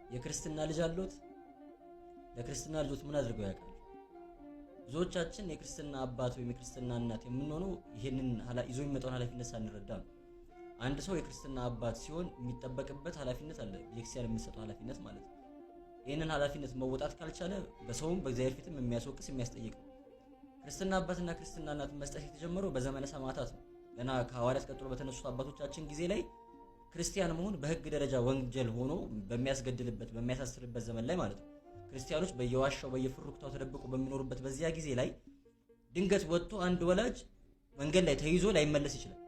የክርስትና ልጅ አለዎት? ለክርስትና ልጆት ምን አድርገው ያውቃሉ? ብዙዎቻችን የክርስትና አባት ወይም የክርስትና እናት የምንሆነው ይሄንን ይዞ የሚመጣውን ኃላፊነት ሳንረዳ ነው። አንድ ሰው የክርስትና አባት ሲሆን የሚጠበቅበት ኃላፊነት አለ፣ ቤተክርስቲያን የምትሰጠው ኃላፊነት ማለት ነው። ይህንን ኃላፊነት መወጣት ካልቻለ በሰውም በእግዚአብሔር ፊትም የሚያስወቅስ የሚያስጠይቅ ነው። ክርስትና አባትና ክርስትና እናት መስጠት የተጀመረው በዘመነ ሰማዕታት ነው። ገና ከሐዋርያት ቀጥሎ በተነሱት አባቶቻችን ጊዜ ላይ ክርስቲያን መሆን በሕግ ደረጃ ወንጀል ሆኖ በሚያስገድልበት በሚያሳስርበት ዘመን ላይ ማለት ነው። ክርስቲያኖች በየዋሻው በየፍሩክታው ተደብቆ በሚኖሩበት በዚያ ጊዜ ላይ ድንገት ወጥቶ አንድ ወላጅ መንገድ ላይ ተይዞ ላይመለስ ይችላል።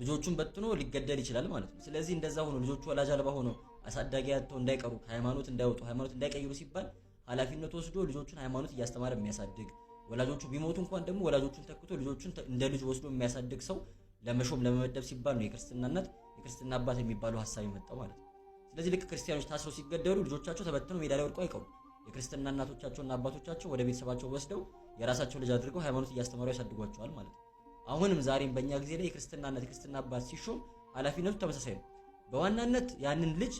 ልጆቹን በትኖ ሊገደል ይችላል ማለት ነው። ስለዚህ እንደዛ ሆኖ ልጆቹ ወላጅ አልባ ሆኖ አሳዳጊ አጥተው እንዳይቀሩ፣ ከሃይማኖት እንዳይወጡ፣ ሃይማኖት እንዳይቀይሩ ሲባል ኃላፊነት ወስዶ ልጆቹን ሃይማኖት እያስተማረ የሚያሳድግ፣ ወላጆቹ ቢሞቱ እንኳን ደግሞ ወላጆቹን ተክቶ ልጆቹን እንደ ልጅ ወስዶ የሚያሳድግ ሰው ለመሾም ለመመደብ ሲባል ነው የክርስትና እናት የክርስትና አባት የሚባለው ሀሳብ የመጣው ማለት ነው። ስለዚህ ልክ ክርስቲያኖች ታስረው ሲገደሉ ልጆቻቸው ተበትነው ሜዳ ላይ ወድቀው አይቀሩም። የክርስትና እናቶቻቸውና አባቶቻቸው ወደ ቤተሰባቸው ወስደው የራሳቸው ልጅ አድርገው ሃይማኖት እያስተማሩ ያሳድጓቸዋል ማለት ነው። አሁንም ዛሬም በእኛ ጊዜ ላይ የክርስትና እናት የክርስትና አባት ሲሾም ኃላፊነቱ ተመሳሳይ ነው። በዋናነት ያንን ልጅ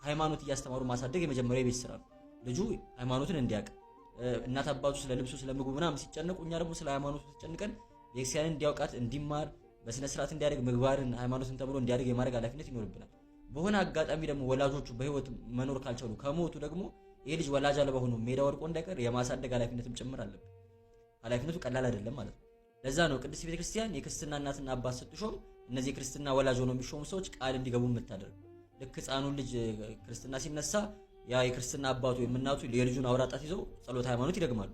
ሃይማኖት እያስተማሩ ማሳደግ የመጀመሪያው የቤት ስራ ነው። ልጁ ሃይማኖትን እንዲያውቅ እናት አባቱ ስለ ልብሱ ስለ ምግቡ ምናምን ሲጨነቁ፣ እኛ ደግሞ ስለ ሃይማኖቱ ተጨንቀን ቤተክርስቲያንን እንዲያውቃት እንዲማር በስነ ስርዓት እንዲያደርግ ምግባርን ሃይማኖትን ተምሮ እንዲያደርግ የማድረግ ኃላፊነት ይኖርብናል። በሆነ አጋጣሚ ደግሞ ወላጆቹ በህይወት መኖር ካልቻሉ ከሞቱ ደግሞ ይህ ልጅ ወላጅ አልባ ሆኖ ሜዳ ወድቆ እንዳይቀር የማሳደግ ኃላፊነትም ጭምር አለብን። ኃላፊነቱ ቀላል አይደለም ማለት ነው። ለዛ ነው ቅድስት ቤተክርስቲያን የክርስትና እናትና አባት ስትሾም እነዚህ የክርስትና ወላጅ ሆነው የሚሾሙ ሰዎች ቃል እንዲገቡ የምታደርግ። ልክ ህፃኑን ልጅ ክርስትና ሲነሳ ያ የክርስትና አባቱ ወይም እናቱ የልጁን አውራ ጣት ይዘው ጸሎተ ሃይማኖት ይደግማሉ።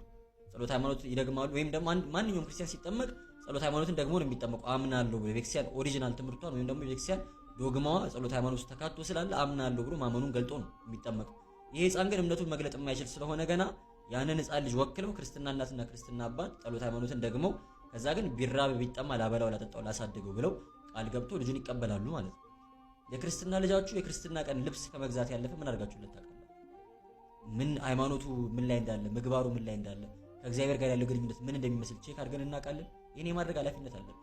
ጸሎተ ሃይማኖት ይደግማሉ። ወይም ደግሞ ማንኛውም ክርስቲያን ሲጠመቅ ጸሎተ ሃይማኖትን ደግሞ ነው የሚጠመቀው። አምናለሁ ብሎ የቤተክርስቲያን original ትምህርቷን ወይም ደግሞ የቤተክርስቲያን ዶግማዋ ጸሎተ ሃይማኖት ውስጥ ተካቶ ስላለ አምናለሁ ብሎ ማመኑን ገልጦ ነው የሚጠመቀው። ይሄ ህፃን ግን እምነቱን መግለጥ የማይችል ስለሆነ ገና ያንን ህፃን ልጅ ወክለው ክርስትና እናትና ክርስትና አባት ጸሎተ ሃይማኖትን ደግመው ከዛ ግን ቢራብ ቢጠማ ላበላው፣ ላጠጣው፣ ላሳድገው ብለው ቃል ገብቶ ልጁን ይቀበላሉ ማለት ነው። የክርስትና ልጃችሁ የክርስትና ቀን ልብስ ከመግዛት ያለፈ ምን አድርጋችሁለት ታውቃላችሁ? ምን ሃይማኖቱ ምን ላይ እንዳለ፣ ምግባሩ ምን ላይ እንዳለ፣ ከእግዚአብሔር ጋር ያለው ግንኙነት ምን እንደሚመስል check አድርገን እናውቃለን? ይህን የማድረግ ኃላፊነት አለብን።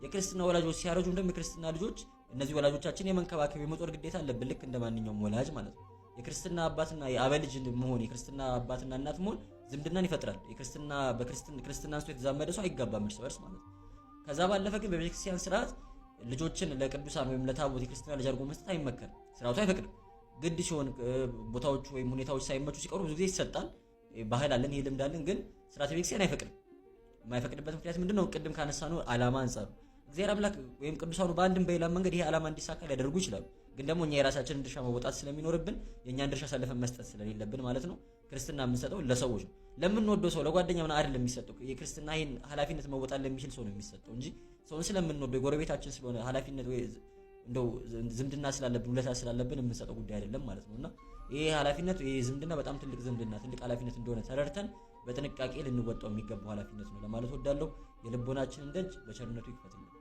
የክርስትና ወላጆች ሲያረጁ ደግሞ የክርስትና ልጆች እነዚህ ወላጆቻችን የመንከባከብ የመጦር ግዴታ አለብን፣ ልክ እንደ ማንኛውም ወላጅ ማለት ነው። የክርስትና አባትና የአበልጅ መሆን የክርስትና አባትና እናት መሆን ዝምድናን ይፈጥራል። የክርስትና በክርስትና ክርስትና አንስቶ የተዛመደ ሰው አይጋባም እርስ በርስ ማለት ነው። ከዛ ባለፈ ግን በቤተክርስቲያን ስርዓት ልጆችን ለቅዱሳን ወይም ለታቦት የክርስትና ልጅ አድርጎ መስጠት አይመከርም። ስርዓቱ አይፈቅድም። ግድ ሲሆን ቦታዎቹ ወይም ሁኔታዎች ሳይመቹ ሲቀሩ ብዙ ጊዜ ይሰጣል። ባህል አለን፣ ይሄ ልምድ አለን። ግን ስርዓተ ቤተክርስቲያን አይፈቅድም። የማይፈቅድበት ምክንያት ምንድነው? ቅድም ካነሳነው ዓላማ አንጻር ነው። እግዚአብሔር አምላክ ወይም ቅዱሳኑ በአንድም በሌላ መንገድ ይሄ ዓላማ እንዲሳካ ሊያደርጉ ይችላሉ። ግን ደግሞ እኛ የራሳችንን ድርሻ መወጣት ስለሚኖርብን የእኛን ድርሻ አሳልፈን መስጠት ስለሌለብን ማለት ነው። ክርስትና የምንሰጠው ለሰዎች ነው። ለምንወደው ሰው ለጓደኛ ምናምን አይደለም የሚሰጠው። የክርስትና ይሄን ኃላፊነት መወጣት ለሚችል ሰው ነው የሚሰጠው እንጂ ሰውን ስለምንወደው የጎረቤታችን ስለሆነ ኃላፊነት ወይ እንደው ዝምድና ስላለብን ውለታ ስላለብን የምንሰጠው ጉዳይ አይደለም ማለት ነው። እና ይሄ ኃላፊነት ይሄ ዝምድና በጣም ትልቅ ዝምድና ትልቅ ኃላፊነት እንደሆነ ተረድተን በጥንቃቄ ልንወጣው የሚገባው ኃላፊነት ነው ለማለት እወዳለሁ። የልቦናችንን ደጅ በቸርነቱ ይክፈትልን።